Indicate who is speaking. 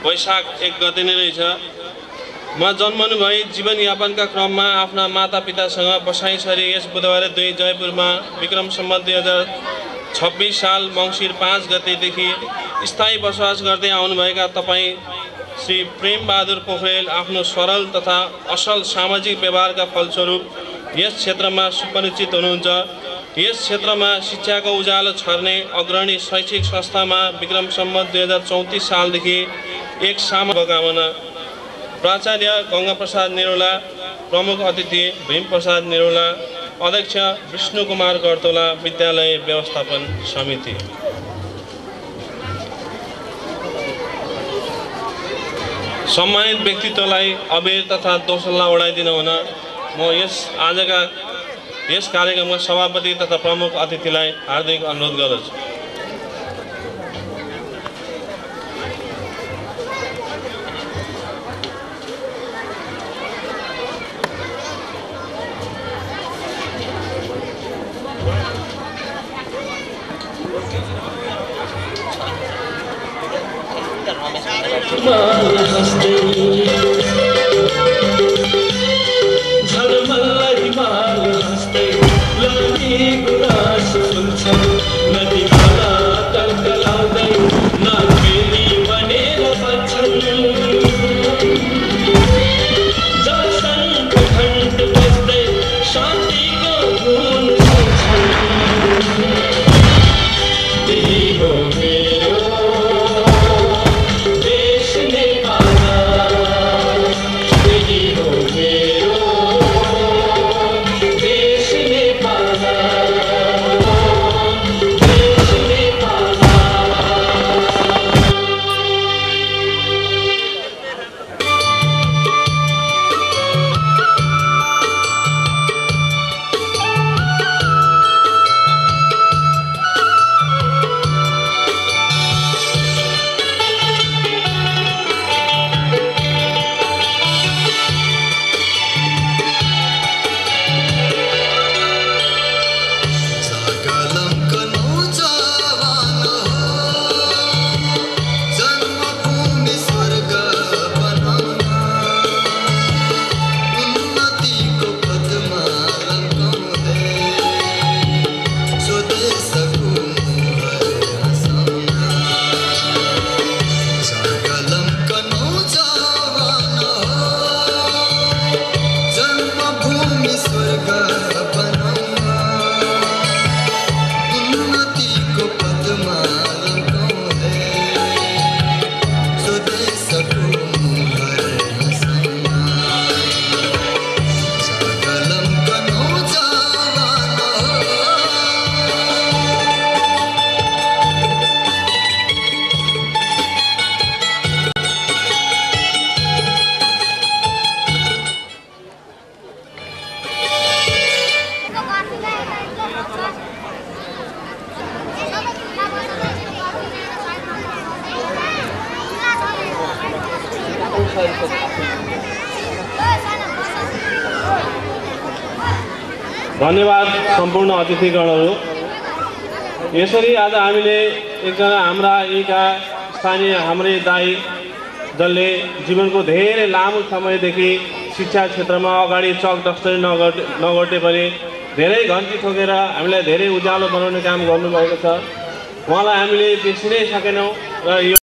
Speaker 1: वैशाख 1 गते नै रहेछ। म जन्मनु भई जीवनयापनका क्रममा आफ्ना मातापितासँग बसाइसरी यस बुधबार 2 जयपुरमा विक्रम सम्वत 2026 साल मङ्सिर 5 गतेदेखि स्थायी बसोबास गर्दै आउनुभएका तपाईँ श्री प्रेम बहादुर पोखरेल आफ्नो सरल तथा असल सामाजिक व्यवहारका फलस्वरूप यस क्षेत्रमा सुपरिचित हुनुहुन्छ। यस क्षेत्रमा शिक्षाको उज्यालो छर्ने अग्रणी शैक्षिक संस्थामा विक्रम सम्वत 2034 सालदेखि एक शुभकामना। प्राचार्य गङ्गाप्रसाद निरौला, प्रमुख अतिथि भीमप्रसाद निरौला, अध्यक्ष विष्णुकुमार गर्तोला, विद्यालय व्यवस्थापन समिति। सम्मानित व्यक्तित्वलाई अबेर तथा दोसल्ला उडाइदिन हुन म आजका यस कार्यक्रमका सभापति तथा प्रमुख अतिथिलाई हार्दिक अनुरोध गर्दछु। धन्यवाद सम्पूर्ण अतिथिगणहरू। यसरी आज हामीले एकजना हाम्रा यीका स्थानीय हाम्रै दाई जसले जीवनको धेरै लामो समयदेखि शिक्षा क्षेत्रमा अगाडि चक डस्टरी नगर्दै पनि धेरै घन्टी ठोकेर हामीलाई धेरै उज्यालो बनाउने काम गर्नुभएको छ। उहाँलाई हामीले बिर्सिनै सकेनौँ र